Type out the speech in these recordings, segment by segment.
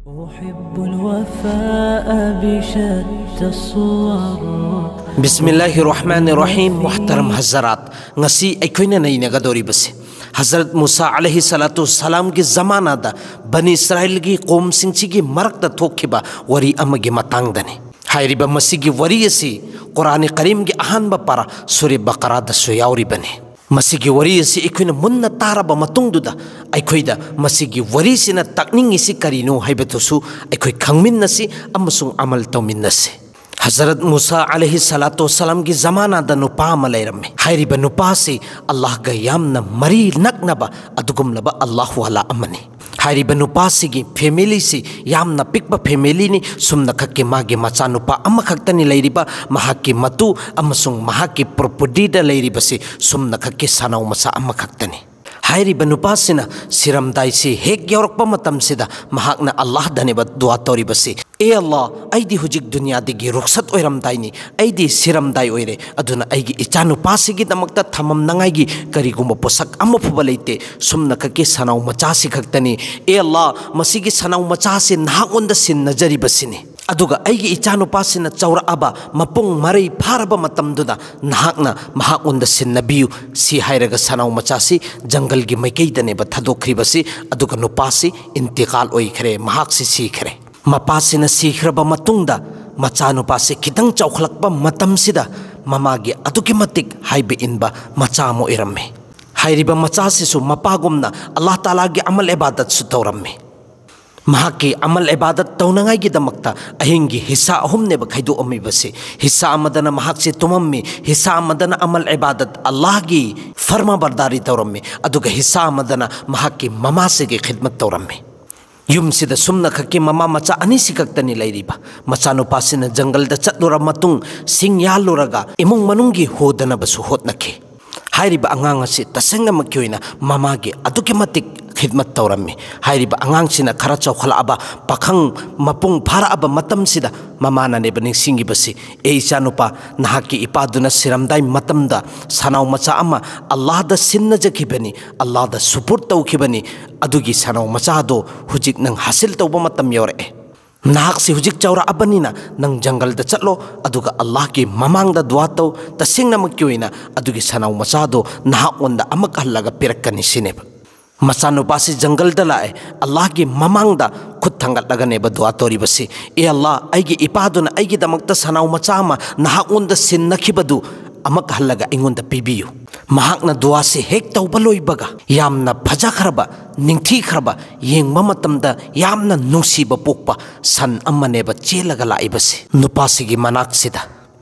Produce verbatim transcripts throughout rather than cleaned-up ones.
أحب الوفاء بشتى الصور. ꯕꯤꯁꯃꯤꯜꯂꯥꯍꯤꯔ ꯔꯍꯃꯥꯅꯤꯔ ꯔꯍꯤꯝ꯫ ꯃꯨꯍꯇꯔꯝ ꯍꯖꯔꯥꯠ, ꯉꯁꯤ ꯑꯩꯈꯣꯏꯅ ꯅꯩꯅꯒꯗꯧꯔꯤꯕꯁꯤ ꯍꯖꯔꯠ ꯃꯨꯁꯥ ꯑꯂꯩꯍꯤ ꯁꯂꯥꯇꯨ ꯁꯂꯥꯝꯒꯤ ꯖꯃꯥꯅꯥꯗ ꯕꯅꯤ ꯏꯁꯔꯥꯏꯜꯒꯤ ꯀꯣꯝꯁꯤꯡꯁꯤꯒꯤ ꯃꯔꯛꯇ ꯊꯣꯛꯈꯤꯕ ꯋꯥꯔꯤ ꯑꯃꯒꯤ ꯃꯇꯥꯡꯗꯅꯤ꯫ ꯍꯥꯏꯔꯤꯕ ꯃꯁꯤꯒꯤ ꯋꯥꯔꯤ ꯑꯁꯤ ꯀꯨꯔꯥꯟ ꯀꯔꯤꯝꯒꯤ ꯑꯍꯥꯟꯕ ꯄꯥꯔꯥ ꯁꯨꯔꯦ ꯕꯀꯔꯥꯗꯁꯨ ꯌꯥꯎꯔꯤꯕꯅꯤ꯫ ꯃꯁꯤꯒꯤ ꯋꯥꯔꯤ ꯑꯁꯤ ꯑꯩꯈꯣꯏꯅ ꯃꯨꯟꯅ ꯇꯥꯔꯕ ꯃꯇꯨꯡꯗꯨꯗ ꯑꯩꯈꯣꯏꯗ ꯃꯁꯤꯒꯤ ꯋꯥꯔꯤꯁꯤꯅ ꯇꯥꯛꯅꯤꯡꯉꯤꯁꯤ ꯀꯔꯤꯅꯣ ꯍꯥꯏꯕꯗꯨꯁꯨ ꯑꯩꯈꯣꯏ ꯈꯪꯃꯤꯟꯅꯁꯤ ꯑꯃꯁꯨꯡ ꯑꯃꯜ ꯇꯧꯃꯤꯟꯅꯁꯤ꯫ ꯍꯖꯔꯠ ꯃꯨꯁꯥ ꯑꯂꯩꯍꯤ ꯁꯂꯥꯇꯨ ꯁꯂꯥꯝꯒꯤ ꯖꯃꯥꯅꯥꯗ ꯅꯨꯄꯥ ꯑꯃ ꯂꯩꯔꯝꯃꯤ꯫ ꯍꯥꯏꯔꯤꯕ ꯅꯨꯄꯥꯁꯤ ꯑꯜꯂꯥꯍꯒ ꯌꯥꯝꯅ ꯃꯔꯤ ꯅꯛꯅꯕ ꯑꯗꯨꯒꯨꯝꯂꯕ ꯑꯜꯂꯥꯍ ꯋꯥꯂꯥ ꯑꯃꯅꯤ꯫ ꯍꯥꯏꯔꯤꯕ ꯅꯨꯄꯥꯁꯤꯒꯤ ꯐꯦꯃꯤꯂꯤꯁꯤ ꯌꯥꯝꯅ ꯄꯤꯛꯄ ꯐꯦꯃꯤꯂꯤꯅꯤ꯫ ꯁꯨꯝꯅꯈꯛꯀꯤ ꯃꯥꯒꯤ ꯃꯆꯥꯅꯨꯄꯥ ꯑꯃꯈꯛꯇꯅꯤ ꯂꯩꯔꯤꯕ꯫ ꯃꯍꯥꯛꯀꯤ ꯃꯇꯨ ꯑꯃꯁꯨꯡ ꯃꯍꯥꯛꯀꯤ ꯄ꯭ꯔꯣꯄꯔꯇꯤꯗ ꯂꯩꯔꯤꯕꯁꯤ ꯁꯨꯝꯅꯈꯛꯀꯤ ꯁꯅꯥꯎ ꯃꯆꯥ ꯑꯃꯈꯛꯇꯅꯤ꯫ ꯍꯥꯏꯔꯤꯕ ꯅꯨꯄꯥꯁꯤꯅ ꯁꯤꯔꯝꯗꯥꯏꯁꯤ ꯍꯦꯛ ꯌꯧꯔꯛꯄ ꯃꯇꯝꯁꯤꯗ ꯃꯍꯥꯛꯅ ꯑꯜꯂꯥꯍꯗꯅꯦꯕ ꯗꯨꯋꯥ ꯇꯧꯔꯤꯕꯁꯤ, "ꯑꯦ ꯑꯜꯂꯥꯍ, ꯑꯩꯗꯤ ꯍꯧꯖꯤꯛ ꯗꯨꯅꯤꯌꯥꯗꯒꯤ ꯔꯨꯈꯁꯠ ꯑꯣꯏꯔꯝꯗꯥꯏꯅꯤ, ꯑꯩꯗꯤ ꯁꯤꯔꯝꯗꯥꯏ ꯑꯣꯏꯔꯦ, ꯑꯗꯨꯅ ꯑꯩꯒꯤ ꯏꯆꯥꯅꯨꯄꯥꯁꯤꯒꯤꯗꯃꯛꯇ ꯊꯝꯃꯝꯅꯉꯥꯏꯒꯤ ꯀꯔꯤꯒꯨꯝꯕ ꯄꯣꯠꯁꯛ ꯑꯃ ꯐꯥꯎꯕ ꯂꯩꯇꯦ, ꯁꯨꯝꯅꯈꯛꯀꯤ ꯁꯅꯥꯎ ꯃꯆꯥꯁꯤ ꯈꯛꯇꯅꯤ꯫ ꯑꯦ ꯑꯜꯂꯥꯍ, ꯃꯁꯤꯒꯤ ꯁꯅꯥꯎ ꯃꯆꯥꯁꯤ ꯅꯍꯥꯛꯉꯣꯟꯗ ꯁꯤꯟꯅꯖꯔꯤꯕꯁꯤꯅꯤ꯫ ꯑꯗꯨꯒ ꯑꯩꯒꯤ ꯏꯆꯥꯅꯨꯄꯥꯁꯤꯅ ꯆꯥꯎꯔꯛꯑꯕ, ꯃꯄꯨꯡ ꯃꯔꯩ ꯐꯥꯔꯕ ꯃꯇꯝꯗꯨꯗ ꯅꯍꯥꯛꯅ ꯃꯍꯥꯛꯉꯣꯟꯗ ꯁꯤꯟꯅꯕꯤꯌꯨ", ꯁꯤ ꯍꯥꯏꯔꯒ ꯁꯅꯥꯎ ꯃꯆꯥꯁꯤ ꯖꯪꯒꯜꯒꯤ ꯃꯥꯏꯀꯩꯗꯅꯦꯕ ꯊꯥꯗꯣꯛꯈ꯭ꯔꯤꯕꯁꯤ꯫ ꯑꯗꯨꯒ ꯅꯨꯄꯥꯁꯤ ꯏꯟꯇꯤꯀꯥꯜ ꯑꯣꯏꯈ꯭ꯔꯦ, ꯃꯍꯥꯛꯁꯤ ꯁꯤꯈ꯭ꯔꯦ꯫ ꯃꯄꯥꯁꯤꯅ ꯁꯤꯈ꯭ꯔꯕ ꯃꯇꯨꯡꯗ ꯃꯆꯥꯅꯨꯄꯥꯁꯤ ꯈꯤꯇꯪ ꯆꯥꯎꯈꯠꯂꯛꯄ ꯃꯇꯝꯁꯤꯗ ꯃꯃꯥꯒꯤ ꯑꯗꯨꯛꯀꯤ ꯃꯇꯤꯛ ꯍꯥꯏꯕ ꯏꯟꯕ ꯃꯆꯥ ꯑꯃ ꯑꯣꯏꯔꯝꯃꯤ꯫ ꯍꯥꯏꯔꯤꯕ ꯃꯆꯥꯁꯤꯁꯨ ꯃꯄꯥꯒꯨꯝꯅ ꯑꯜꯂꯥꯍ ꯇꯥꯂꯥꯒꯤ ꯑꯃꯜ ꯏꯕꯥꯗꯠꯁꯨ ꯇꯧꯔꯝꯃꯤ꯫ ꯃꯍꯥꯛꯀꯤ ꯑꯃꯜ ꯏꯕꯥꯗꯠ ꯇꯧꯅꯉꯥꯏꯒꯤꯗꯃꯛꯇ ꯑꯍꯤꯡꯒꯤ ꯍꯤꯁꯥ ꯑꯍꯨꯝꯅꯦꯕ ꯈꯥꯏꯗꯣꯛꯑꯝꯃꯤꯕꯁꯤ꯫ ꯍꯤꯁꯥ ꯑꯃꯗꯅ ꯃꯍꯥꯛꯁꯤ ꯇꯨꯝꯃꯝꯃꯤ, ꯍꯤꯁꯥ ꯑꯃꯗꯅ ꯑꯃꯜ ꯏꯕꯥꯗꯠ, ꯑꯜꯂꯥꯍꯒꯤ ꯐꯔꯃꯥꯕꯔꯗꯥꯔꯤ ꯇꯧꯔꯝꯃꯤ, ꯑꯗꯨꯒ ꯍꯤꯁꯥ ꯑꯃꯗꯅ ꯃꯍꯥꯛꯀꯤ ꯃꯃꯥꯁꯤꯒꯤ ꯈꯤꯗꯃꯠ ꯇꯧꯔꯝꯃꯤ꯫ ꯌꯨꯝꯁꯤꯗ ꯁꯨꯝꯅꯈꯛꯀꯤ ꯃꯃꯥ ꯃꯆꯥ ꯑꯅꯤꯁꯤ ꯈꯛꯇꯅꯤ ꯂꯩꯔꯤꯕ꯫ ꯃꯆꯥꯅꯨꯄꯥꯁꯤꯅ ꯖꯪꯒꯜꯗ ꯆꯠꯂꯨꯔ ꯃꯇꯨꯡ ꯁꯤꯡ ꯌꯥꯜꯂꯨꯔꯒ ꯏꯃꯨꯡ ꯃꯅꯨꯡꯒꯤ ꯍꯣꯗꯅꯕꯁꯨ ꯍꯣꯠꯅꯈꯤ꯫ ꯍꯥꯏꯔꯤꯕ ꯑꯉꯥꯡ ꯑꯁꯤ ꯇꯁꯦꯡꯅꯃꯛꯀꯤ ꯑꯣꯏꯅ ꯃꯃꯥꯒꯤ ꯑꯗꯨꯛꯀꯤ ꯃꯇꯤꯛ ꯈꯤꯗꯃꯠ ꯇꯧꯔꯝꯃꯤ꯫ ꯍꯥꯏꯔꯤꯕ ꯑꯉꯥꯡꯁꯤꯅ ꯈꯔ ꯆꯥꯎꯈꯠꯂꯛꯑꯕ, ꯄꯥꯈꯪ ꯃꯄꯨꯡ ꯐꯥꯔꯛꯑꯕ ꯃꯇꯝꯁꯤꯗ ꯃꯃꯥꯅꯅꯦꯕ ꯅꯤꯡꯁꯤꯡꯉꯤꯕꯁꯤ, "ꯑꯦ ꯏꯆꯥꯅꯨꯄꯥ, ꯅꯍꯥꯛꯀꯤ ꯏꯄꯥꯗꯨꯅ ꯁꯤꯔꯝꯗꯥꯏ ꯃꯇꯝꯗ ꯁꯅꯥꯎ ꯃꯆꯥ ꯑꯃ ꯑꯜꯂꯥꯍꯗ ꯁꯤꯟꯅꯖꯈꯤꯕꯅꯤ, ꯑꯜꯂꯥꯍꯗ ꯁꯨꯄꯨꯔ ꯇꯧꯈꯤꯕꯅꯤ꯫ ꯑꯗꯨꯒꯤ ꯁꯅꯥꯎ ꯃꯆꯥꯗꯣ ꯍꯧꯖꯤꯛ ꯅꯪ ꯍꯥꯁꯤꯜ ꯇꯧꯕ ꯃꯇꯝ ꯌꯧꯔꯛꯑꯦ꯫ ꯅꯍꯥꯛꯁꯤ ꯍꯧꯖꯤꯛ ꯆꯥꯎꯔꯛꯑꯕꯅꯤꯅ ꯅꯪ ꯖꯪꯒꯜꯗ ꯆꯠꯂꯣ, ꯑꯗꯨꯒ ꯑꯜꯂꯥꯍꯒꯤ ꯃꯃꯥꯡꯗ ꯗꯨꯋꯥ ꯇꯧ꯫ ꯇꯁꯦꯡꯅꯃꯛꯀꯤ ꯑꯣꯏꯅ ꯑꯗꯨꯒꯤ ꯁꯅꯥꯎ ꯃꯆꯥꯗꯣ ꯅꯍꯥꯛꯉꯣꯟꯗ ꯑꯃꯨꯛ ꯍꯜꯂꯒ ꯄꯤꯔꯛꯀꯅꯤ" ꯁꯤꯅꯦꯕ꯫ ꯃꯆꯥꯅꯨꯄꯥꯁꯤ ꯖꯪꯒꯜꯗ ꯂꯥꯛꯑꯦ, ꯑꯜꯂꯥꯍꯒꯤ ꯃꯃꯥꯡꯗ ꯈꯨꯠ ꯊꯥꯡꯒꯠꯂꯒꯅꯦꯕ ꯗꯨꯋꯥ ꯇꯧꯔꯤꯕꯁꯤ, "ꯑꯦ ꯑꯜꯂꯥꯍ, ꯑꯩꯒꯤ ꯏꯄꯥꯗꯨꯅ ꯑꯩꯒꯤꯗꯃꯛꯇ ꯁꯅꯥꯎ ꯃꯆꯥ ꯑꯃ ꯅꯍꯥꯛꯉꯣꯟꯗ ꯁꯤꯟꯅꯈꯤꯕꯗꯨ ꯑꯃꯨꯛ ꯍꯜꯂꯒ ꯑꯩꯉꯣꯟꯗ ꯄꯤꯕꯤꯌꯨ"꯫ ꯃꯍꯥꯛꯅ ꯗꯨꯋꯥꯁꯤ ꯍꯦꯛ ꯇꯧꯕ ꯂꯣꯏꯕꯒ, ꯌꯥꯝꯅ ꯐꯖꯈ꯭ꯔꯕ, ꯅꯤꯡꯊꯤꯈ꯭ꯔꯕ, ꯌꯦꯡꯕ ꯃꯇꯝꯗ ꯌꯥꯝꯅ ꯅꯨꯡꯁꯤꯕ ꯄꯣꯛꯄ ꯁꯟ ꯑꯃꯅꯦꯕ ꯆꯦꯜꯂꯒ ꯂꯥꯛꯏꯕꯁꯤ ꯅꯨꯄꯥꯁꯤꯒꯤ ꯃꯅꯥꯛꯁꯤꯗ꯫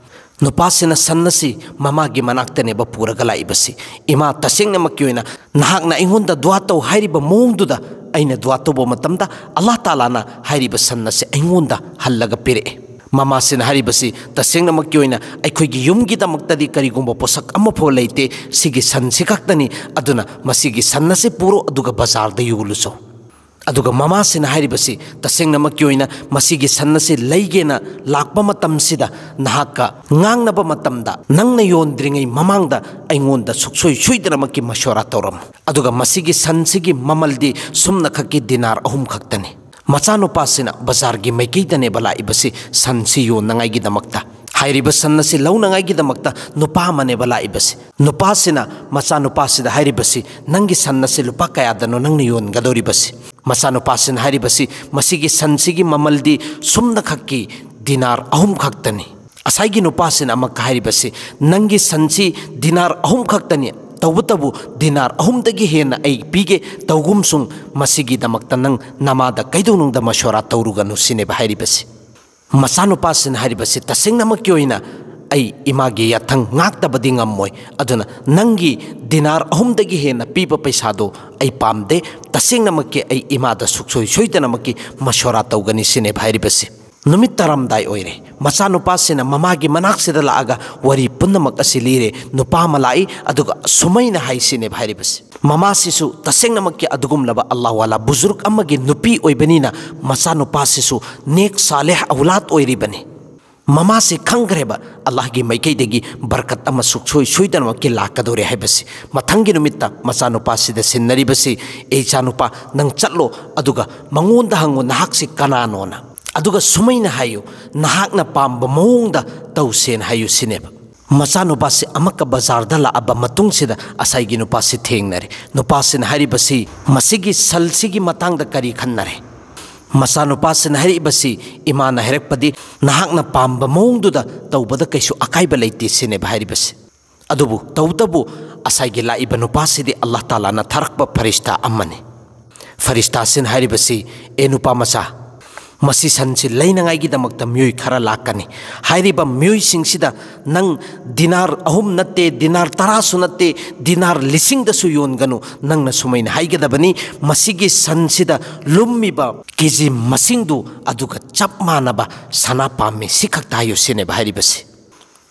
ꯅꯨꯄꯥꯁꯤꯅ ꯁꯟ ꯑꯁꯤ ꯃꯃꯥꯒꯤ ꯃꯅꯥꯛꯇꯅꯦꯕ ꯄꯨꯔꯒ ꯂꯥꯛꯏꯕꯁꯤ꯫ "ꯏꯃꯥ, ꯇꯁꯦꯡꯅꯃꯛꯀꯤ ꯑꯣꯏꯅ ꯅꯍꯥꯛꯅ ꯑꯩꯉꯣꯟꯗ ꯗꯨꯋꯥ ꯇꯧ ꯍꯥꯏꯔꯤꯕ ꯃꯑꯣꯡꯗꯨꯗ ꯑꯩꯅ ꯗꯨꯋꯥ ꯇꯧꯕ ꯃꯇꯝꯗ, ꯑꯜꯂꯥꯍ ꯇꯥꯂꯥꯅ ꯍꯥꯏꯔꯤꯕ ꯁꯟ ꯑꯁꯤ ꯑꯩꯉꯣꯟꯗ ꯍꯜꯂꯒ ꯄꯤꯔꯛꯑꯦ"꯫ ꯃꯃꯥꯁꯤꯅ ꯍꯥꯏꯔꯤꯕꯁꯤ, "ꯇꯁꯦꯡꯅꯃꯛꯀꯤ ꯑꯣꯏꯅ ꯑꯩꯈꯣꯏꯒꯤ ꯌꯨꯝꯒꯤꯗꯃꯛꯇꯗꯤ ꯀꯔꯤꯒꯨꯝꯕ ꯄꯣꯠꯁꯛ ꯑꯃꯐꯥꯎ ꯂꯩꯇꯦ, ꯁꯤꯒꯤ ꯁꯟꯁꯤ ꯈꯛꯇꯅꯤ꯫ ꯑꯗꯨꯅ ꯃꯁꯤꯒꯤ ꯁꯟ ꯑꯁꯤ ꯄꯨꯔꯣ, ꯑꯗꯨꯒ ꯕꯖꯥꯔꯗ ꯌꯣꯜꯂꯨꯆꯣ"꯫ ꯑꯗꯨꯒ ꯃꯃꯥꯁꯤꯅ ꯍꯥꯏꯔꯤꯕꯁꯤ, "ꯇꯁꯦꯡꯅꯃꯛꯀꯤ ꯑꯣꯏꯅ ꯃꯁꯤꯒꯤ ꯁꯟ ꯑꯁꯤ ꯂꯩꯒꯦꯅ ꯂꯥꯛꯄ ꯃꯇꯝꯁꯤꯗ ꯅꯍꯥꯛꯀ ꯉꯥꯡꯅꯕ ꯃꯇꯝꯗ ꯅꯪꯅ ꯌꯣꯟꯗ꯭ꯔꯤꯉꯩ ꯃꯃꯥꯡꯗ ꯑꯩꯉꯣꯟꯗ ꯁꯨꯛꯁꯣꯏ ꯁꯣꯏꯗꯅꯃꯛꯀꯤ ꯃꯁꯣꯔꯥ ꯇꯧꯔꯝꯃꯨ꯫ ꯑꯗꯨꯒ ꯃꯁꯤꯒꯤ ꯁꯟꯁꯤꯒꯤ ꯃꯃꯜꯗꯤ ꯁꯨꯝꯅꯈꯛꯀꯤ ꯗꯤꯅꯥꯔ ꯑꯍꯨꯝ ꯈꯛꯇꯅꯤ"꯫ ꯃꯆꯥꯅꯨꯄꯥꯁꯤꯅ ꯕꯖꯥꯔꯒꯤ ꯃꯥꯏꯀꯩꯗꯅꯦꯕ ꯂꯥꯛꯏꯕꯁꯤ ꯁꯟꯁꯤ ꯌꯣꯟꯅꯉꯥꯏꯒꯤꯗꯃꯛꯇ꯫ ꯍꯥꯏꯔꯤꯕ ꯁꯟ ꯑꯁꯤ ꯂꯧꯅꯉꯥꯏꯒꯤꯗꯃꯛꯇ ꯅꯨꯄꯥ ꯑꯃꯅꯦꯕ ꯂꯥꯛꯏꯕꯁꯤ꯫ ꯅꯨꯄꯥꯁꯤꯅ ꯃꯆꯥꯅꯨꯄꯥꯁꯤꯗ ꯍꯥꯏꯔꯤꯕꯁꯤ, "ꯅꯪꯒꯤ ꯁꯟ ꯑꯁꯤ ꯂꯨꯄꯥ ꯀꯌꯥꯗꯅꯣ ꯅꯪꯅ ꯌꯣꯟꯒꯗꯧꯔꯤꯕꯁꯤ?" ꯃꯆꯥꯅꯨꯄꯥꯁꯤꯅ ꯍꯥꯏꯔꯤꯕꯁꯤ, "ꯃꯁꯤꯒꯤ ꯁꯟꯁꯤꯒꯤ ꯃꯃꯜꯗꯤ ꯁꯨꯝꯅꯈꯛꯀꯤ ꯗꯤꯅꯥꯔ ꯑꯍꯨꯝ ꯈꯛꯇꯅꯤ"꯫ ꯉꯁꯥꯏꯒꯤ ꯅꯨꯄꯥꯁꯤꯅ ꯑꯃꯨꯛꯀ ꯍꯥꯏꯔꯤꯕꯁꯤ, "ꯅꯪꯒꯤ ꯁꯟꯁꯤ ꯗꯤꯅꯥꯔ ꯑꯍꯨꯝ ꯈꯛꯇꯅꯤ, ꯇꯧꯕꯇꯕꯨ ꯗꯤꯅꯥꯔ ꯑꯍꯨꯝꯗꯒꯤ ꯍꯦꯟꯅ ꯑꯩ ꯄꯤꯒꯦ, ꯇꯧꯒꯨꯝꯁꯨꯡ, ꯃꯁꯤꯒꯤꯗꯃꯛꯇ ꯅꯪ ꯅꯃꯥꯗ ꯀꯩꯗꯧꯅꯨꯡꯗ ꯃꯁꯣꯔꯥ ꯇꯧꯔꯨꯒꯅꯨ" ꯁꯤꯅꯦꯕ ꯍꯥꯏꯔꯤꯕꯁꯤ꯫ ꯃꯆꯥꯅꯨꯄꯥꯁꯤꯅ ꯍꯥꯏꯔꯤꯕꯁꯤ, "ꯇꯁꯦꯡꯅꯃꯛꯀꯤ ꯑꯣꯏꯅ ꯑꯩ ꯏꯃꯥꯒꯤ ꯌꯥꯊꯪ ꯉꯥꯛꯇꯕꯗꯤ ꯉꯝꯃꯣꯏ, ꯑꯗꯨꯅ ꯅꯪꯒꯤ ꯗꯤꯅꯥꯔ ꯑꯍꯨꯝꯗꯒꯤ ꯍꯦꯟꯅ ꯄꯤꯕ ꯄꯩꯁꯥꯗꯣ ꯑꯩ ꯄꯥꯝꯗꯦ, ꯇꯁꯦꯡꯅꯃꯛꯀꯤ ꯑꯩ ꯏꯃꯥꯗ ꯁꯨꯛꯁꯣꯏ ꯁꯣꯏꯗꯅꯃꯛꯀꯤ ꯃꯁꯣꯔꯥ ꯇꯧꯒꯅꯤ" ꯁꯤꯅꯦꯕ ꯍꯥꯏꯔꯤꯕꯁꯤ꯫ ꯅꯨꯃꯤꯠ ꯇꯥꯔꯝꯗꯥꯏ ꯑꯣꯏꯔꯦ꯫ ꯃꯆꯥꯅꯨꯄꯥꯁꯤꯅ ꯃꯃꯥꯒꯤ ꯃꯅꯥꯛꯁꯤꯗ ꯂꯥꯛꯑꯒ ꯋꯥꯔꯤ ꯄꯨꯝꯅꯃꯛ ꯑꯁꯤ ꯂꯤꯔꯦ꯫ ꯅꯨꯄꯥ ꯑꯃ ꯂꯥꯛꯏ, ꯑꯗꯨꯒ ꯁꯨꯃꯩꯅ ꯍꯥꯏꯁꯤꯅꯦꯕ ꯍꯥꯏꯔꯤꯕꯁꯤ꯫ ꯃꯃꯥꯁꯤꯁꯨ ꯇꯁꯦꯡꯅꯃꯛꯀꯤ ꯑꯗꯨꯒꯨꯝꯂꯕ ꯑꯜꯂꯥꯍ ꯋꯥꯂꯥ ꯕꯨꯖꯨꯔꯒ ꯑꯃꯒꯤ ꯅꯨꯄꯤ ꯑꯣꯏꯕꯅꯤꯅ, ꯃꯆꯥꯅꯨꯄꯥꯁꯤꯁꯨ ꯅꯦꯛ ꯁꯥꯂꯦꯍ ꯑꯧꯂꯥꯗ ꯑꯣꯏꯔꯤꯕꯅꯤ꯫ ꯃꯃꯥꯁꯤ ꯈꯪꯈ꯭ꯔꯦꯕ, ꯑꯜꯂꯥꯍꯒꯤ ꯃꯥꯏꯀꯩꯗꯒꯤ ꯕꯔꯀꯠ ꯑꯃ ꯁꯨꯡꯁꯣꯏ ꯁꯣꯏꯗꯅꯃꯛꯀꯤ ꯂꯥꯛꯀꯗꯧꯔꯦ ꯍꯥꯏꯕꯁꯤ꯫ ꯃꯊꯪꯒꯤ ꯅꯨꯃꯤꯠꯇ ꯃꯆꯥꯅꯨꯄꯥꯁꯤꯗ ꯁꯤꯟꯅꯔꯤꯕꯁꯤ, "ꯑꯦ ꯏꯆꯥꯅꯨꯄꯥ, ꯅꯪ ꯆꯠꯂꯣ, ꯑꯗꯨꯒ ꯃꯉꯣꯟꯗ ꯍꯪꯉꯨ, ꯅꯍꯥꯛꯁꯤ ꯀꯅꯥꯅꯣꯅ꯫ ꯑꯗꯨꯒ ꯁꯨꯃꯩꯅ ꯍꯥꯏꯌꯨ, ꯅꯍꯥꯛꯅ ꯄꯥꯝꯕ ꯃꯑꯣꯡꯗ ꯇꯧꯁꯦꯅ ꯍꯥꯏꯌꯨ" ꯁꯤꯅꯦꯕ꯫ ꯃꯆꯥꯅꯨꯄꯥꯁꯤ ꯑꯃꯨꯛꯀ ꯕꯖꯥꯔꯗ ꯂꯥꯛꯑꯕ ꯃꯇꯨꯡꯁꯤꯗ ꯉꯁꯥꯏꯒꯤ ꯅꯨꯄꯥꯁꯤ ꯊꯦꯡꯅꯔꯦ꯫ ꯅꯨꯄꯥꯁꯤꯅ ꯍꯥꯏꯔꯤꯕꯁꯤ, "ꯃꯁꯤꯒꯤ ꯁꯟꯁꯤꯒꯤ ꯃꯇꯥꯡꯗ ꯀꯔꯤ ꯈꯟꯅꯔꯦ?" ꯃꯆꯥꯅꯨꯄꯥꯁꯤꯅ ꯍꯥꯏꯔꯛꯏꯕꯁꯤ, "ꯏꯃꯥꯅ ꯍꯥꯏꯔꯛꯄꯗꯤ ꯅꯍꯥꯛꯅ ꯄꯥꯝꯕ ꯃꯑꯣꯡꯗꯨꯗ ꯇꯧꯕꯗ ꯀꯩꯁꯨ ꯑꯀꯥꯏꯕ ꯂꯩꯇꯦ" ꯁꯤꯅꯦꯕ ꯍꯥꯏꯔꯤꯕꯁꯤ꯫ ꯑꯗꯨꯕꯨ ꯇꯧꯕꯇꯕꯨ ꯉꯁꯥꯏꯒꯤ ꯂꯥꯛꯏꯕ ꯅꯨꯄꯥꯁꯤꯗꯤ ꯑꯜꯂꯥꯍ ꯇꯥꯂꯥꯅ ꯊꯥꯔꯛꯄ ꯐꯔꯤꯁꯇꯥ ꯑꯃꯅꯤ꯫ ꯐꯔꯤꯁꯇꯥꯁꯤꯅ ꯍꯥꯏꯔꯤꯕꯁꯤ, "ꯑꯦ ꯅꯨꯄꯥ ꯃꯆꯥ, ꯃꯁꯤ ꯁꯟꯁꯤ ꯂꯩꯅꯉꯥꯏꯒꯤꯗꯃꯛꯇ ꯃꯤꯑꯣꯏ ꯈꯔ ꯂꯥꯛꯀꯅꯤ꯫ ꯍꯥꯏꯔꯤꯕ ꯃꯤꯑꯣꯏꯁꯤꯡꯁꯤꯗ ꯅꯪ ꯗꯤꯅꯥꯔ ꯑꯍꯨꯝ ꯅꯠꯇꯦ, ꯗꯤꯅꯥꯔ ꯇꯔꯥꯁꯨ ꯅꯠꯇꯦ, ꯗꯤꯅꯥꯔ ꯂꯤꯁꯤꯡꯗꯁꯨ ꯌꯣꯟꯒꯅꯨ꯫ ꯅꯪꯅ ꯁꯨꯃꯩꯅ ꯍꯥꯏꯒꯗꯕꯅꯤ, 'ꯃꯁꯤꯒꯤ ꯁꯟꯁꯤꯗ ꯂꯨꯝꯃꯤꯕ ꯀꯦ ꯖꯤ ꯃꯁꯤꯡꯗꯨ ꯑꯗꯨꯒ ꯆꯞ ꯃꯥꯟꯅꯕ ꯁꯅꯥ ꯄꯥꯝꯃꯤ', ꯁꯤ ꯈꯛꯇ ꯍꯥꯏꯌꯨ" ꯁꯤꯅꯦꯕ ꯍꯥꯏꯔꯤꯕꯁꯤ꯫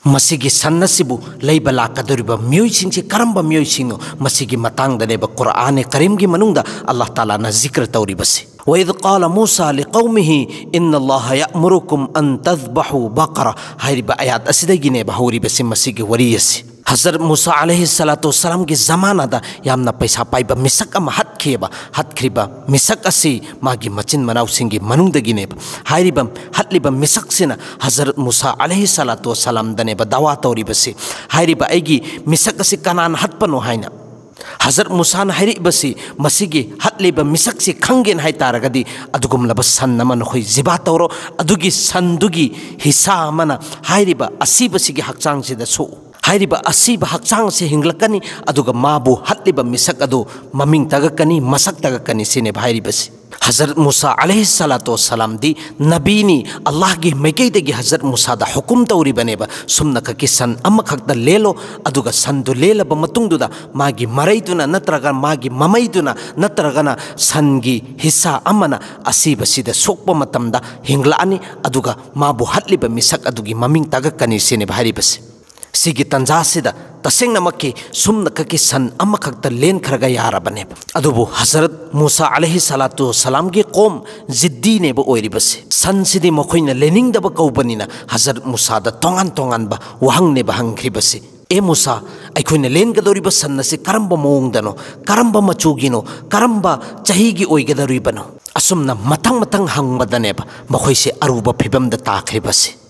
ꯃꯁꯤꯒꯤ ꯁꯟ ꯑꯁꯤꯕꯨ ꯂꯩꯕ ꯂꯥꯛꯀꯗꯧꯔꯤꯕ ꯃꯤꯑꯣꯏꯁꯤꯡꯁꯤ ꯀꯔꯝꯕ ꯃꯤꯑꯣꯏꯁꯤꯡꯅꯣ? ꯃꯁꯤꯒꯤ ꯃꯇꯥꯡꯗꯅꯦꯕ ꯀꯨꯔꯑꯥꯅꯦ ꯀꯔꯤꯝꯒꯤ ꯃꯅꯨꯡꯗ ꯑꯜꯂꯥꯍ ꯇꯥꯂꯥꯅ ꯖꯤꯀ꯭ꯔ ꯇꯧꯔꯤꯕꯁꯤ꯫ "وإذ قال موسى لقومه إن الله يأمركم أن تذبحوا بقرة" ꯍꯥꯏꯔꯤꯕ ꯑꯌꯥꯠ ꯑꯁꯤꯗꯒꯤꯅꯦꯕ ꯍꯧꯔꯤꯕꯁꯤ, ꯃꯁꯤꯒꯤ ꯋꯥꯔꯤ ꯑꯁꯤ꯫ ꯍꯖꯔꯠ ꯃꯨꯁꯥ ꯑꯂꯩꯍꯤ ꯁꯂꯥꯇꯨ ꯋꯁꯁꯂꯥꯝꯒꯤ ꯖꯃꯥꯅꯥꯗ ꯌꯥꯝꯅ ꯄꯩꯁꯥ ꯄꯥꯏꯕ ꯃꯤꯁꯛ ꯑꯃ ꯍꯠꯈꯤꯑꯕ꯫ ꯍꯠꯈ꯭ꯔꯤꯕ ꯃꯤꯁꯛ ꯑꯁꯤ ꯃꯥꯒꯤ ꯃꯆꯤꯟ ꯃꯅꯥꯎꯁꯤꯡꯒꯤ ꯃꯅꯨꯡꯗꯒꯤꯅꯦꯕ꯫ ꯍꯥꯏꯔꯤꯕ ꯍꯠꯂꯤꯕ ꯃꯤꯁꯛꯁꯤꯅ ꯍꯖꯔꯠ ꯃꯨꯁꯥ ꯑꯂꯩꯍꯤ ꯁꯂꯥꯇꯨ ꯋꯁꯁꯂꯥꯝꯗꯅꯦꯕ ꯗꯥꯋꯥ ꯇꯧꯔꯤꯕꯁꯤ꯫ ꯍꯥꯏꯔꯤꯕ ꯑꯩꯒꯤ ꯃꯤꯁꯛ ꯑꯁꯤ ꯀꯅꯥꯅ ꯍꯠꯄꯅꯣ ꯍꯥꯏꯅ꯫ ꯍꯖꯔꯠ ꯃꯨꯁꯥꯅ ꯍꯥꯏꯔꯛꯏꯕꯁꯤ, "ꯃꯁꯤꯒꯤ ꯍꯠꯂꯤꯕ ꯃꯤꯁꯛꯁꯤ ꯈꯪꯒꯦꯅ ꯍꯥꯏ ꯇꯥꯔꯒꯗꯤ ꯑꯗꯨꯒꯨꯝꯂꯕ ꯁꯟ ꯑꯃ ꯅꯈꯣꯏ ꯖꯤꯕꯥ ꯇꯧꯔꯣ, ꯑꯗꯨꯒꯤ ꯁꯟꯗꯨꯒꯤ ꯍꯤꯁꯥ ꯑꯃꯅ ꯍꯥꯏꯔꯤꯕ ꯑꯁꯤꯕꯁꯤꯒꯤ ꯍꯛꯆꯥꯡꯁꯤꯗ ꯁꯣꯛꯎ"꯫ ꯍꯥꯏꯔꯤꯕ ꯑꯁꯤꯕ ꯍꯛꯆꯥꯡꯁꯦ ꯍꯤꯡꯂꯛꯀꯅꯤ, ꯑꯗꯨꯒ ꯃꯥꯕꯨ ꯍꯠꯂꯤꯕ ꯃꯤꯁꯛ ꯑꯗꯨ ꯃꯃꯤꯡ ꯇꯥꯒꯛꯀꯅꯤ, ꯃꯁꯛ ꯇꯥꯒꯛꯀꯅꯤ ꯁꯤꯅꯦꯕ ꯍꯥꯏꯔꯤꯕꯁꯤ꯫ ꯍꯖꯔꯠ ꯃꯨꯁꯥ ꯑꯂꯩꯍꯤ ꯁꯂꯥꯇꯨ ꯋꯁꯁꯂꯥꯝꯗꯤ ꯅꯕꯤꯅꯤ, ꯑꯜꯂꯥꯍꯒꯤ ꯃꯥꯏꯀꯩꯗꯒꯤ ꯍꯖꯔꯠ ꯃꯨꯁꯥꯗ ꯍꯨꯀꯨꯝ ꯇꯧꯔꯤꯕꯅꯦꯕ, ꯁꯨꯝꯅ ꯈꯛꯀꯤ ꯁꯟ ꯑꯃꯈꯛꯇ ꯂꯦꯜꯂꯣ, ꯑꯗꯨꯒ ꯁꯟꯗꯨ ꯂꯦꯜꯂꯕ ꯃꯇꯨꯡꯗꯨꯗ ꯃꯥꯒꯤ ꯃꯔꯩꯗꯨꯅ ꯅꯠꯇ꯭ꯔꯒ ꯃꯥꯒꯤ ꯃꯃꯩꯗꯨꯅ ꯅꯠꯇ꯭ꯔꯒꯅ ꯁꯟꯒꯤ ꯍꯤꯁꯥ ꯑꯃꯅ ꯑꯁꯤꯕꯁꯤꯗ ꯁꯣꯛꯄ ꯃꯇꯝꯗ ꯍꯤꯡꯂꯛꯑꯅꯤ, ꯑꯗꯨꯒ ꯃꯥꯕꯨ ꯍꯠꯂꯤꯕ ꯃꯤꯁꯛ ꯑꯗꯨꯒꯤ ꯃꯃꯤꯡ ꯇꯥꯒꯛꯀꯅꯤ ꯁꯤꯅꯦꯕ ꯍꯥꯏꯔꯤꯕꯁꯤ꯫ ꯁꯤꯒꯤ ꯇꯟꯖꯥꯁꯤꯗ ꯇꯁꯦꯡꯅꯃꯛꯀꯤ ꯁꯨꯝꯅꯈꯛꯀꯤ ꯁꯟ ꯑꯃꯈꯛꯇ ꯂꯦꯟꯈ꯭ꯔꯒ ꯌꯥꯔꯕꯅꯦꯕ꯫ ꯑꯗꯨꯕꯨ ꯍꯖꯔꯠ ꯃꯨꯁꯥ ꯑꯂꯩꯍꯤ ꯁꯂꯥꯇꯨ ꯁꯂꯥꯝꯒꯤ ꯀꯣꯝ ꯖꯤꯗꯤꯅꯦꯕ ꯑꯣꯏꯔꯤꯕꯁꯤ꯫ ꯁꯟꯁꯤꯗꯤ ꯃꯈꯣꯏꯅ ꯂꯦꯟꯅꯤꯡꯗꯕ ꯀꯧꯕꯅꯤꯅ ꯍꯖꯔꯠ ꯃꯨꯁꯥꯗ ꯇꯣꯉꯥꯟ ꯇꯣꯉꯥꯟꯕ ꯋꯥꯍꯪꯅꯦꯕ ꯍꯪꯈ꯭ꯔꯤꯕꯁꯤ꯫ "ꯑꯦ ꯃꯨꯁꯥ, ꯑꯩꯈꯣꯏꯅ ꯂꯦꯟꯒꯗꯧꯔꯤꯕ ꯁꯟ ꯑꯁꯤ ꯀꯔꯝꯕ ꯃꯑꯣꯡꯗꯅꯣ, ꯀꯔꯝꯕ ꯃꯆꯨꯒꯤꯅꯣ, ꯀꯔꯝꯕ ꯆꯍꯤꯒꯤ ꯑꯣꯏꯒꯗꯧꯔꯤꯕꯅꯣ?" ꯑꯁꯨꯝꯅ ꯃꯊꯪ ꯃꯊꯪ ꯍꯪꯕꯗꯅꯦꯕ ꯃꯈꯣꯏꯁꯦ ꯑꯔꯨꯕ ꯐꯤꯕꯝꯗ ꯇꯥꯈ꯭ꯔꯤꯕꯁꯤ꯫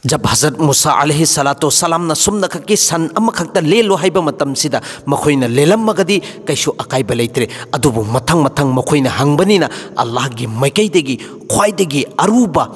ꯖꯕ ꯍꯖꯔꯠ ꯃꯨꯁꯥ ꯑꯂꯩꯍꯤ ꯁꯂꯥꯇꯨ ꯁꯂꯥꯝꯅ ꯁꯨꯝꯅꯈꯛꯀꯤ ꯁꯟ ꯑꯃꯈꯛꯇ ꯂꯦꯜꯂꯨ ꯍꯥꯏꯕ ꯃꯇꯝꯁꯤꯗ ꯃꯈꯣꯏꯅ ꯂꯦꯜꯂꯝꯃꯒꯗꯤ ꯀꯩꯁꯨ ꯑꯀꯥꯏꯕ ꯂꯩꯇ꯭ꯔꯦ꯫ ꯑꯗꯨꯕꯨ ꯃꯊꯪ ꯃꯊꯪ ꯃꯈꯣꯏꯅ ꯍꯪꯕꯅꯤꯅ ꯑꯜꯂꯥꯍꯒꯤ ꯃꯥꯏꯀꯩꯗꯒꯤ ꯈ꯭ꯋꯥꯏꯗꯒꯤ ꯑꯔꯨꯕ,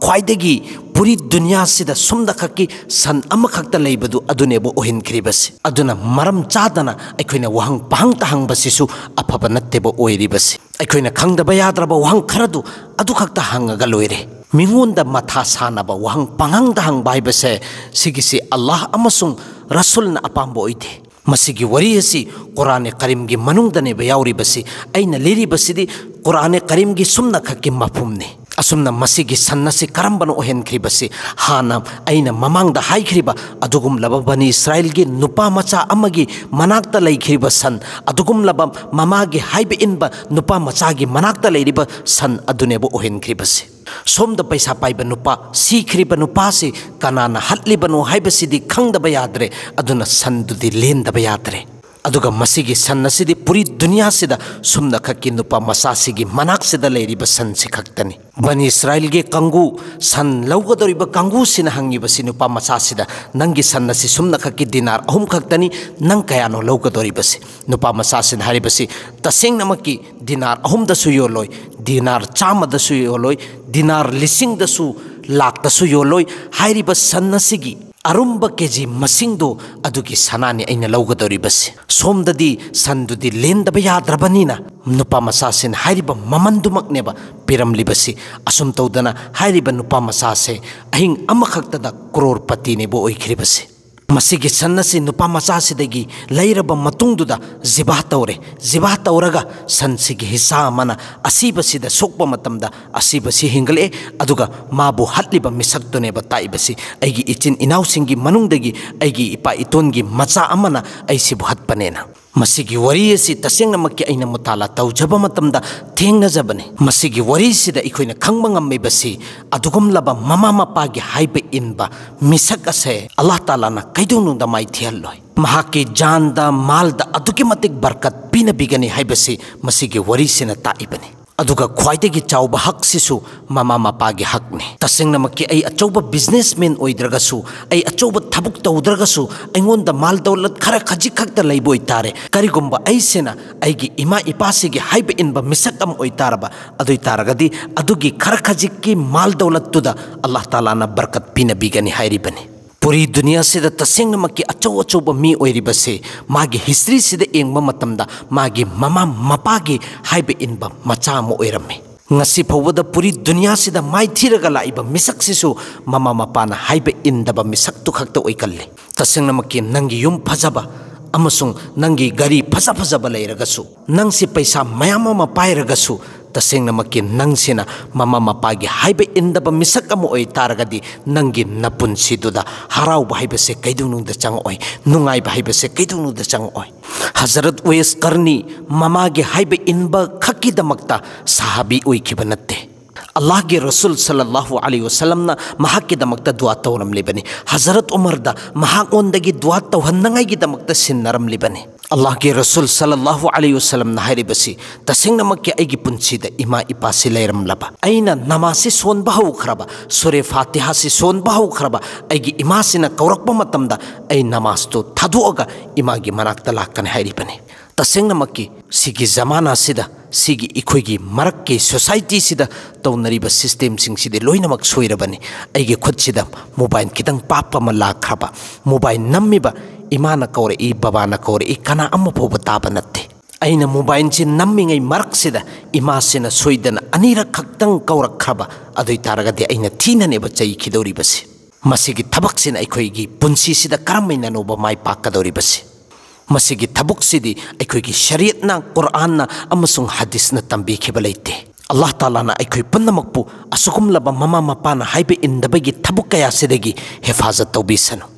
ꯈ꯭ꯋꯥꯏꯗꯒꯤ ꯄꯨꯔꯤ ꯗꯨꯅꯤꯌꯥꯁꯤꯗ ꯁꯨꯝꯅꯈꯛꯀꯤ ꯁꯟ ꯑꯃꯈꯛꯇ ꯂꯩꯕꯗꯨ ꯑꯗꯨꯅꯦꯕ ꯑꯣꯏꯍꯟꯈ꯭ꯔꯤꯕꯁꯤ꯫ ꯑꯗꯨꯅ ꯃꯔꯝ ꯆꯥꯗꯅ ꯑꯩꯈꯣꯏꯅ ꯋꯥꯍꯪ ꯄꯍꯪꯇ ꯍꯪꯕꯁꯤꯁꯨ ꯑꯐꯕ ꯅꯠꯇꯦꯕ ꯑꯣꯏꯔꯤꯕꯁꯤ꯫ ꯑꯩꯈꯣꯏꯅ ꯈꯪꯗꯕ ꯌꯥꯗ꯭ꯔꯕ ꯋꯥꯍꯪ ꯈꯔꯗꯨ ꯑꯗꯨꯈꯛꯇ ꯍꯪꯉꯒ ꯂꯣꯏꯔꯦ꯫ ꯃꯤꯉꯣꯟꯗ ꯃꯊꯥ ꯁꯥꯅꯕ ꯋꯥꯍꯪ ꯄꯪꯍꯪꯗ ꯍꯪꯕ ꯍꯥꯏꯕꯁꯦ, ꯁꯤꯒꯤꯁꯤ ꯑꯜꯂꯥꯍ ꯑꯃꯁꯨꯡ ꯔꯁꯨꯜꯅ ꯑꯄꯥꯝꯕ ꯑꯣꯏꯗꯦ꯫ ꯃꯁꯤꯒꯤ ꯋꯥꯔꯤ ꯑꯁꯤ ꯀꯨꯔꯥꯅꯦ ꯀꯔꯤꯝꯒꯤ ꯃꯅꯨꯡꯗꯅꯦꯕ ꯌꯥꯎꯔꯤꯕꯁꯤ꯫ ꯑꯩꯅ ꯂꯤꯔꯤꯕꯁꯤꯗꯤ ꯀꯨꯔꯥꯅꯦ ꯀꯔꯤꯝꯒꯤ ꯁꯨꯝꯅꯈꯛꯀꯤ ꯃꯐꯨꯝꯅꯤ꯫ ꯑꯁꯨꯝꯅ ꯃꯁꯤꯒꯤ ꯁꯟ ꯑꯁꯤ ꯀꯔꯝꯕꯅ ꯑꯣꯏꯍꯟꯈ꯭ꯔꯤꯕꯁꯤ? ꯍꯥꯟꯅ ꯑꯩꯅ ꯃꯃꯥꯡꯗ ꯍꯥꯏꯈ꯭ꯔꯤꯕ ꯑꯗꯨꯒꯨꯝꯂꯕ ꯕꯅꯤ ꯏꯁꯔꯥꯏꯜꯒꯤ ꯅꯨꯄꯥ ꯃꯆꯥ ꯑꯃꯒꯤ ꯃꯅꯥꯛꯇ ꯂꯩꯈ꯭ꯔꯤꯕ ꯁꯟ, ꯑꯗꯨꯒꯨꯝꯂꯕ ꯃꯃꯥꯒꯤ ꯍꯥꯏꯕ ꯏꯟꯕ ꯅꯨꯄꯥ ꯃꯆꯥꯒꯤ ꯃꯅꯥꯛꯇ ꯂꯩꯔꯤꯕ ꯁꯟ ꯑꯗꯨꯅꯦꯕ ꯑꯣꯏꯍꯟꯈ꯭ꯔꯤꯕꯁꯤ꯫ ꯁꯣꯝꯗ ꯄꯩꯁꯥ ꯄꯥꯏꯕ ꯅꯨꯄꯥ, ꯁꯤꯈ꯭ꯔꯤꯕ ꯅꯨꯄꯥꯁꯤ ꯀꯅꯥꯅ ꯍꯠꯂꯤꯕꯅꯣ ꯍꯥꯏꯕꯁꯤꯗꯤ ꯈꯪꯗꯕ ꯌꯥꯗ꯭ꯔꯦ, ꯑꯗꯨꯅ ꯁꯟꯗꯨꯗꯤ ꯂꯦꯟꯗꯕ ꯌꯥꯗ꯭ꯔꯦ꯫ ꯑꯗꯨꯒ ꯃꯁꯤꯒꯤ ꯁꯟ ꯑꯁꯤꯗꯤ ꯄꯨꯔꯤ ꯗꯨꯅꯤꯌꯥꯁꯤꯗ ꯁꯨꯝꯅꯈꯛꯀꯤ ꯅꯨꯄꯥ ꯃꯆꯥꯁꯤꯒꯤ ꯃꯅꯥꯛꯁꯤꯗ ꯂꯩꯔꯤꯕ ꯁꯟꯁꯤ ꯈꯛꯇꯅꯤ꯫ ꯕꯅꯤ ꯏꯁꯔꯥꯏꯜꯒꯤ ꯀꯥꯡꯕꯨ, ꯁꯟ ꯂꯧꯒꯗꯧꯔꯤꯕ ꯀꯥꯡꯕꯨꯁꯤꯅ ꯍꯪꯉꯤꯕꯁꯤ ꯅꯨꯄꯥ ꯃꯆꯥꯁꯤꯗ, "ꯅꯪꯒꯤ ꯁꯟ ꯑꯁꯤ ꯁꯨꯝꯅꯈꯛꯀꯤ ꯗꯤꯅꯥꯔ ꯑꯍꯨꯝ ꯈꯛꯇꯅꯤ, ꯅꯪ ꯀꯌꯥꯅꯣ ꯂꯧꯒꯗꯧꯔꯤꯕꯁꯤ?" ꯅꯨꯄꯥ ꯃꯆꯥꯁꯤꯅ ꯍꯥꯏꯔꯤꯕꯁꯤ, "ꯇꯁꯦꯡꯅꯃꯛꯀꯤ ꯗꯤꯅꯥꯔ ꯑꯍꯨꯝꯗꯁꯨ ꯌꯣꯜꯂꯣꯏ, ꯗꯤꯅꯥꯔ ꯆꯥꯝꯃꯗꯁꯨ ꯌꯣꯜꯂꯣꯏ, ꯗꯤꯅꯥꯔ ꯂꯤꯁꯤꯡꯗꯁꯨ, ꯂꯥꯛꯇꯁꯨ ꯌꯣꯜꯂꯣꯏ꯫ ꯍꯥꯏꯔꯤꯕ ꯁꯟ ꯑꯁꯤꯒꯤ ꯑꯔꯨꯝꯕ ꯀꯦ ꯖꯤ ꯃꯁꯤꯡꯗꯨ ꯑꯗꯨꯒꯤ ꯁꯅꯥꯅꯤ ꯑꯩꯅ ꯂꯧꯒꯗꯧꯔꯤꯕꯁꯤ꯫ ꯁꯣꯝꯗꯗꯤ ꯁꯟꯗꯨꯗꯤ ꯂꯦꯟꯗꯕ ꯌꯥꯗ꯭ꯔꯕꯅꯤꯅ ꯅꯨꯄꯥ ꯃꯆꯥꯁꯤꯅ ꯍꯥꯏꯔꯤꯕ ꯃꯃꯟꯗꯨꯃꯛꯅꯦꯕ ꯄꯤꯔꯝꯂꯤꯕꯁꯤ꯫ ꯑꯁꯨꯝ ꯇꯧꯗꯅ ꯍꯥꯏꯔꯤꯕ ꯅꯨꯄꯥ ꯃꯆꯥꯁꯦ ꯑꯍꯤꯡ ꯑꯃꯈꯛꯇꯗ ꯀ꯭ꯔꯣꯔꯄꯇꯤꯅꯦꯕ ꯑꯣꯏꯈ꯭ꯔꯤꯕꯁꯤ꯫ ꯃꯁꯤꯒꯤ ꯁꯟ ꯑꯁꯤ ꯅꯨꯄꯥ ꯃꯆꯥꯁꯤꯗꯒꯤ ꯂꯩꯔꯕ ꯃꯇꯨꯡꯗꯨꯗ ꯖꯤꯕꯥ ꯇꯧꯔꯦ꯫ ꯖꯤꯕꯥ ꯇꯧꯔꯒ ꯁꯟꯁꯤꯒꯤ ꯍꯤꯁꯥ ꯑꯃꯅ ꯑꯁꯤꯕꯁꯤꯗ ꯁꯣꯛꯄ ꯃꯇꯝꯗ ꯑꯁꯤꯕꯁꯤ ꯍꯤꯡꯒꯠꯂꯛꯑꯦ꯫ ꯑꯗꯨꯒ ꯃꯥꯕꯨ ꯍꯠꯂꯤꯕ ꯃꯤꯁꯛꯇꯨꯅꯦꯕ ꯇꯥꯛꯏꯕꯁꯤ, "ꯑꯩꯒꯤ ꯏꯆꯤꯟ ꯏꯅꯥꯎꯁꯤꯡꯒꯤ ꯃꯅꯨꯡꯗꯒꯤ ꯑꯩꯒꯤ ꯏꯄꯥ ꯏꯇꯣꯟꯒꯤ ꯃꯆꯥ ꯑꯃꯅ ꯑꯩꯁꯤꯕꯨ ꯍꯠꯄꯅꯦꯅ"꯫ ꯃꯁꯤꯒꯤ ꯋꯥꯔꯤ ꯑꯁꯤ ꯇꯁꯦꯡꯅꯃꯛꯀꯤ ꯑꯩꯅ ꯃꯨꯇꯥꯂꯥ ꯇꯧꯖꯕ ꯃꯇꯝꯗ ꯊꯦꯡꯅꯖꯕꯅꯤ꯫ ꯃꯁꯤꯒꯤ ꯋꯥꯔꯤꯁꯤꯗ ꯑꯩꯈꯣꯏꯅ ꯈꯪꯕ ꯉꯝꯃꯤꯕꯁꯤ, ꯑꯗꯨꯒꯨꯝꯂꯕ ꯃꯃꯥ ꯃꯄꯥꯒꯤ ꯍꯥꯏꯕ ꯏꯟꯕ ꯃꯤꯁꯛ ꯑꯁꯦ ꯑꯜꯂꯥꯍ ꯇꯥꯂꯥꯅ ꯀꯩꯗꯧꯅꯨꯡꯗ ꯃꯥꯏꯊꯤꯍꯜꯂꯣꯏ꯫ ꯃꯍꯥꯛꯀꯤ ꯖꯥꯟꯗ, ꯃꯥꯜꯗ ꯑꯗꯨꯛꯀꯤ ꯃꯇꯤꯛ ꯕꯔꯀꯠ ꯄꯤꯅꯕꯤꯒꯅꯤ ꯍꯥꯏꯕꯁꯤ ꯃꯁꯤꯒꯤ ꯋꯥꯔꯤꯁꯤꯅ ꯇꯥꯛꯏꯕꯅꯤ꯫ ꯑꯗꯨꯒ ꯈ꯭ꯋꯥꯏꯗꯒꯤ ꯆꯥꯎꯕ ꯍꯛꯁꯤꯁꯨ ꯃꯃꯥ ꯃꯄꯥꯒꯤ ꯍꯛꯅꯤ꯫ ꯇꯁꯦꯡꯅꯃꯛꯀꯤ ꯑꯩ ꯑꯆꯧꯕ businessman ꯑꯣꯏꯗ꯭ꯔꯒꯁꯨ, ꯑꯩ ꯑꯆꯧꯕ ꯊꯕꯛ ꯇꯧꯗ꯭ꯔꯒꯁꯨ, ꯑꯩꯉꯣꯟꯗ ꯃꯥꯜ ꯗꯧꯂꯠ ꯈꯔ ꯈꯖꯤꯛ ꯈꯛꯇ ꯂꯩꯕ ꯑꯣꯏꯇꯥꯔꯦ, ꯀꯔꯤꯒꯨꯝꯕ ꯑꯩꯁꯤꯅ ꯑꯩꯒꯤ ꯏꯃꯥ ꯏꯄꯥꯁꯤꯒꯤ ꯍꯥꯏꯕ ꯏꯟꯕ ꯃꯤꯁꯛ ꯑꯃ ꯑꯣꯏꯇꯥꯔꯕ, ꯑꯗꯨ ꯑꯣꯏꯇꯥꯔꯒꯗꯤ ꯑꯗꯨꯒꯤ ꯈꯔ ꯈꯖꯤꯛꯀꯤ ꯃꯥꯜ ꯗꯧꯂꯠꯇꯨꯗ ꯑꯜꯂꯥꯍ ꯇꯥꯂꯥꯅ ꯕꯔꯀꯠ ꯄꯤꯅꯕꯤꯒꯅꯤ ꯍꯥꯏꯔꯤꯕꯅꯤ꯫ ꯄꯨꯔꯤ ꯗꯨꯅꯤꯌꯥꯁꯤꯗ ꯇꯁꯦꯡꯅꯃꯛꯀꯤ ꯑꯆꯧ ꯑꯆꯧꯕ ꯃꯤ ꯑꯣꯏꯔꯤꯕꯁꯦ, ꯃꯥꯒꯤ historyꯁꯤꯗ ꯌꯦꯡꯕ ꯃꯇꯝꯗ ꯃꯥꯒꯤ ꯃꯃꯥ ꯃꯄꯥꯒꯤ ꯍꯥꯏꯕ ꯏꯟꯕ ꯃꯆꯥ ꯑꯃ ꯑꯣꯏꯔꯝꯃꯤ꯫ ꯉꯁꯤ ꯐꯥꯎꯕꯗ ꯄꯨꯔꯤ ꯗꯨꯅꯤꯌꯥꯁꯤꯗ ꯃꯥꯏꯊꯤꯔꯒ ꯂꯥꯛꯏꯕ ꯃꯤꯁꯛꯁꯤꯁꯨ ꯃꯃꯥ ꯃꯄꯥꯅ ꯍꯥꯏꯕ ꯏꯟꯗꯕ ꯃꯤꯁꯛꯇꯨ ꯈꯛꯇ ꯑꯣꯏꯒꯜꯂꯤ꯫ ꯇꯁꯦꯡꯅꯃꯛꯀꯤ ꯅꯪꯒꯤ ꯌꯨꯝ ꯐꯖꯕ ꯑꯃꯁꯨꯡ ꯅꯪꯒꯤ ꯒꯥꯔꯤ ꯐꯖ ꯐꯖꯕ ꯂꯩꯔꯒꯁꯨ, ꯅꯪꯁꯤ ꯄꯩꯁꯥ ꯃꯌꯥꯝ ꯑꯃ ꯄꯥꯏꯔꯒꯁꯨ, ꯇꯁꯦꯡꯅꯃꯛꯀꯤ ꯅꯪꯁꯤꯅ ꯃꯃꯥ ꯃꯄꯥꯒꯤ ꯍꯥꯏꯕ ꯏꯟꯗꯕ ꯃꯤꯁꯛ ꯑꯃ ꯑꯣꯏ ꯇꯥꯔꯒꯗꯤ, ꯅꯪꯒꯤ ꯅꯄꯨꯟꯁꯤꯗꯨꯗ ꯍꯔꯥꯎꯕ ꯍꯥꯏꯕꯁꯦ ꯀꯩꯗꯧꯅꯨꯡꯗ ꯆꯪꯉꯛꯑꯣꯏ, ꯅꯨꯡꯉꯥꯏꯕ ꯍꯥꯏꯕꯁꯦ ꯀꯩꯗꯧꯅꯨꯡꯗ ꯆꯪꯉꯛꯑꯣꯏ꯫ ꯍꯖꯔꯠ ꯎꯋꯦꯁ ꯀꯔꯅꯤ ꯃꯃꯥꯒꯤ ꯍꯥꯏꯕ ꯏꯟꯕ ꯈꯛꯀꯤꯗꯃꯛꯇ ꯁꯍꯥꯕꯤ ꯑꯣꯏꯈꯤꯕ ꯅꯠꯇꯦ꯫ ꯑꯜꯂꯥꯍꯒꯤ ꯔꯁꯨꯜ ꯁꯜꯂꯜꯂꯥꯍꯨ ꯑꯂꯩꯍꯤ ꯋꯁꯜꯂꯝꯅ ꯃꯍꯥꯛꯀꯤꯗꯃꯛꯇ ꯗꯨꯋꯥ ꯇꯧꯔꯝꯂꯤꯕꯅꯤ꯫ ꯍꯖꯔꯠ ꯎꯃꯔꯗ ꯃꯍꯥꯛꯉꯣꯟꯗꯒꯤ ꯗꯨꯋꯥ ꯇꯧꯍꯟꯅꯉꯥꯏꯒꯤꯗꯃꯛꯇ ꯁꯤꯟꯅꯔꯝꯂꯤꯕꯅꯤ꯫ ꯑꯜꯂꯥꯍꯒꯤ ꯔꯁꯨꯜ ꯁꯜꯂꯜꯂꯥꯍꯨ ꯑꯂꯩꯍꯤ ꯋꯁꯜꯂꯝꯅ ꯍꯥꯏꯔꯤꯕꯁꯤ, "ꯇꯁꯦꯡꯅꯃꯛꯀꯤ ꯑꯩꯒꯤ ꯄꯨꯟꯁꯤꯗ ꯏꯃꯥ ꯏꯄꯥꯁꯤ ꯂꯩꯔꯝꯂꯕ, ꯑꯩꯅ ꯅꯃꯥꯖꯁꯤ ꯁꯣꯟꯕ ꯍꯧꯈ꯭ꯔꯕ, ꯁꯨꯔꯦ ꯐꯥꯇꯤꯍꯥꯁꯤ ꯁꯣꯟꯕ ꯍꯧꯈ꯭ꯔꯕ, ꯑꯩꯒꯤ ꯏꯃꯥꯁꯤꯅ ꯀꯧꯔꯛꯄ ꯃꯇꯝꯗ ꯑꯩ ꯅꯃꯥꯖꯇꯨ ꯊꯥꯗꯣꯛꯑꯒ ꯏꯃꯥꯒꯤ ꯃꯅꯥꯛꯇ ꯂꯥꯛꯀꯅꯤ" ꯍꯥꯏꯔꯤꯕꯅꯤ꯫ ꯇꯁꯦꯡꯅꯃꯛꯀꯤ ꯁꯤꯒꯤ ꯖꯃꯥꯅꯥꯁꯤꯗ ꯁꯤꯒꯤ ꯑꯩꯈꯣꯏꯒꯤ ꯃꯔꯛꯀꯤ ꯁꯣꯁꯥꯏꯇꯤꯁꯤꯗ ꯇꯧꯅꯔꯤꯕ ꯁꯤꯁꯇꯦꯝꯁꯤꯡꯁꯤꯗꯤ ꯂꯣꯏꯅꯃꯛ ꯁꯣꯏꯔꯕꯅꯤ꯫ ꯑꯩꯒꯤ ꯈꯨꯠꯁꯤꯗ ꯃꯣꯕꯥꯏꯜ ꯈꯤꯇꯪ ꯄꯥꯞ ꯑꯃ ꯂꯥꯛꯈ꯭ꯔꯕ, ꯃꯣꯕꯥꯏꯜ ꯅꯝꯃꯤꯕ ꯏꯃꯥꯅ ꯀꯧꯔꯛꯏ, ꯕꯕꯥꯅ ꯀꯧꯔꯛꯏ, ꯀꯅꯥ ꯑꯃ ꯐꯥꯎꯕ ꯇꯥꯕ ꯅꯠꯇꯦ꯫ ꯑꯩꯅ ꯃꯣꯕꯥꯏꯜꯁꯤ ꯅꯝꯃꯤꯉꯩ ꯃꯔꯛꯁꯤꯗ ꯏꯃꯥꯁꯤꯅ ꯁꯣꯏꯗꯅ ꯑꯅꯤꯔꯛ ꯈꯛꯇꯪ ꯀꯧꯔꯛꯈ꯭ꯔꯕ, ꯑꯗꯨ ꯑꯣꯏ ꯇꯥꯔꯒꯗꯤ ꯑꯩꯅ ꯊꯤꯅꯅꯦꯕ ꯆꯩꯈꯤꯗꯧꯔꯤꯕꯁꯤ꯫ ꯃꯁꯤꯒꯤ ꯊꯕꯛꯁꯤꯅ ꯑꯩꯈꯣꯏꯒꯤ ꯄꯨꯟꯁꯤꯁꯤꯗ ꯀꯔꯝ ꯍꯥꯏꯅꯅꯣꯕ ꯃꯥꯏ ꯄꯥꯛꯀꯗꯧꯔꯤꯕꯁꯤ? ꯃꯁꯤꯒꯤ ꯊꯕꯛꯁꯤꯗꯤ ꯑꯩꯈꯣꯏꯒꯤ ꯁꯔꯤꯌꯠꯅ, ꯀꯨꯔꯑꯥꯟꯅ ꯑꯃꯁꯨꯡ ꯍꯗꯤꯁꯅ ꯇꯝꯕꯤꯈꯤꯕ ꯂꯩꯇꯦ꯫ ꯑꯜꯂꯥꯍ ꯇꯥꯂꯥꯅ ꯑꯩꯈꯣꯏ ꯄꯨꯝꯅꯃꯛꯄꯨ ꯑꯁꯤꯒꯨꯝꯂꯕ ꯃꯃꯥ ꯃꯄꯥꯅ ꯍꯥꯏꯕ ꯏꯟꯗꯕꯒꯤ ꯊꯕꯛ ꯀꯌꯥꯁꯤꯗꯒꯤ ꯍꯤꯐꯥꯖꯠ ꯇꯧꯕꯤꯁꯅꯨ꯫